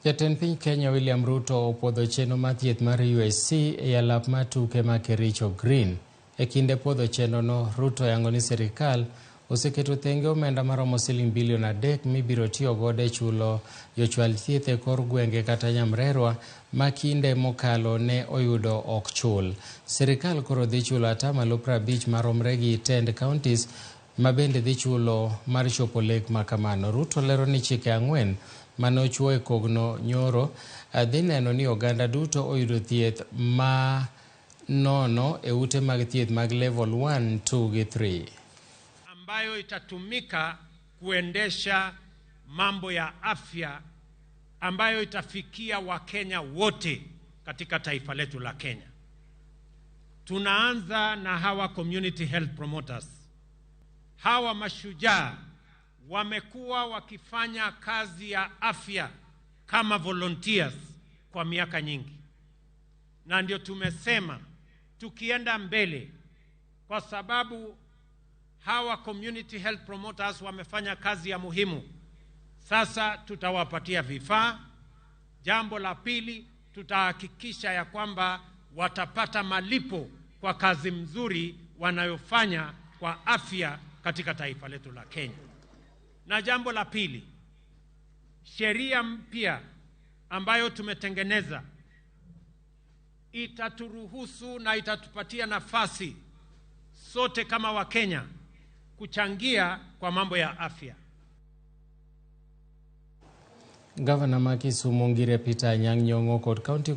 Jatend piny Kenya William Ruto opuodho chenro mar thieth mar UHC e alap mar tuke ma Kericho Green. E kinde puodho chenrono, Ruto oyango ni sirikal oseketo thenge omenda maromo siling bilion 3 mibiro tiyo godo e chulo jochwal thieth e kor gwenge kata nyamrerwa ma kinde mokalo ne oyudo ok chul. Sirikal koro dhi chulo 50% maromre gi tend counties ma bende dhi chulo mar chopo lek ma kamano. Ruto lero ni chike 4 mane ochuo e kogno nyoro dhi neno ni oganda duto oyudo thieth ma nono e ute mag thieth mag level 1, 2 gi 3. Ambayo itatumika kuendesha mambo ya afya ambayo itafikia Wakenya wote katika taifa letu la Kenya. Tunaanza na hawa community health promoters. Hawa mashujaa wamekuwa wakifanya kazi ya afya kama volunteers kwa miaka nyingi. Na ndio tumesema tukienda mbele, kwa sababu hawa community health promoters wamefanya kazi ya muhimu. Sasa tutawapatia vifaa. Jambo la pili, tutahakikisha ya kwamba watapata malipo kwa kazi mzuri wanayofanya kwa afya katika taifa letu la Kenya. Na jambo la pili, sheria mpya ambayo tumetengeneza itaturuhusu na itatupatia nafasi sote kama Wakenya kuchangia kwa mambo ya afya. Gavana ma Kisumu Ngire Peter Anyang' Nyong'o kod County